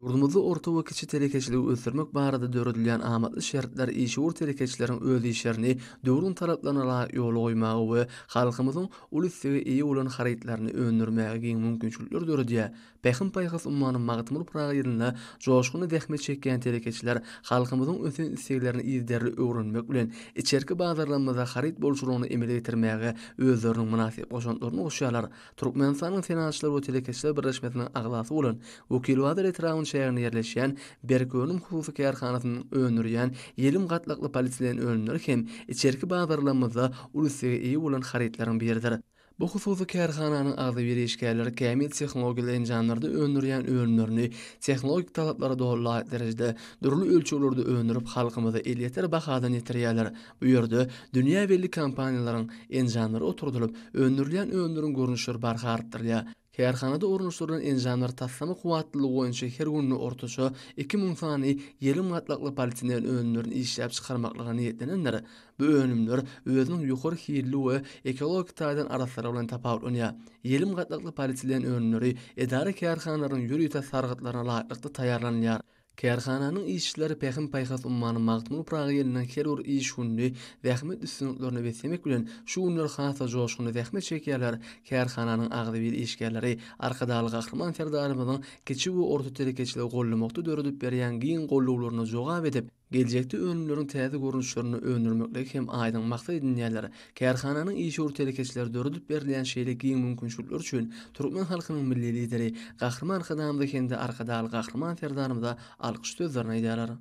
Ýurdumyzda orta we kiçi telekeçiligi ösdürmek barada döredilýän amatly şertler işewür telekeçileriň öz işlerini döwrüň talaplaryna laýyk ýola goýmaga we halkymyzyň uly islege eýe bolan harytlaryny öndürmäge giň mümkinçilikler döredýär. Pähim-paýhas ummany Magtymguly Pyragy ýylynda joşgunly zähmet çekýän telekeçiler halkymyzyň ösen isleglerini yzygiderli öwrenmek bilen, içerki bazarlarymyzda haryt bolçulygyny emele getirmäge özleriniň mynasyp goşantlaryny goşýarlar. Türkmenistanyň Senagatçylar we telekeçiler birleşmesiniň agzasy bolan Wekilbazar etrabynyň çäginde ýerleşýän Berk önüm hususy kärhanasynyň öndürýän ýelim gatlakly polietilen önümleri hem içerki bazarlarymyzda uly islege eýe bolan harytlaryň biridir. Bu hususy kärhananyň agzybir işgärleri kämil tehnologiýaly enjamlarda öndürýän önümlerini tehnologik talaplara doly laýyk derejede, dürli ölçeglerde öndürip, halkymyza elýeter bahadan ýetirýärler. Bu ýerde dünýä belli kompaniýalaryň enjamlary oturdylyp, öndürilýän önümleriň görnüşleri barha artdyrylýar. Kärhanada ornaşdyrylan enjamlar taslama kuwwatlylygy boýunça her günde ortaça 2000 sany ýelim gatlakly polietilen önümlerini işläp çykarmaklyga niýetlenendir. Bu önümler özüniň ýokary hilli we ekologik taýdan arassalygy bilen tapawutlanýar. Ýelim gatlakly polietilen önümleri edara-kärhanalaryň ýörite sargytlaryna laýyklykda taýýarlanylýar. Kärhananyň işçileri Pähim-paýhas ummany Magtymguly Pyragy ýylynyň her bir iş gününi zähmet üstünliklerine beslemek bilen, şu günler has-da joşgunly zähmet çekýärler. Kärhananyň agzybir işgärleri Arkadagly Gahryman Serdarymyzyň kiçi we orta telekeçiligi goldamakda döredip berýän giň gollawlaryna jogap edip, Geljekde önümleriň täze görnüşlerini öndürmekligi hem aýdyň maksat edinýärler. Kärhananyň işewür telekeçilere döredip berilýän şeýle giň mümkinçilikler üçin türkmen halkynyň Milli Lideri Gahryman Arkadagymyza hem-de Arkadagly Gahryman Serdarymyza alkyş sözlerini aýdýarlar.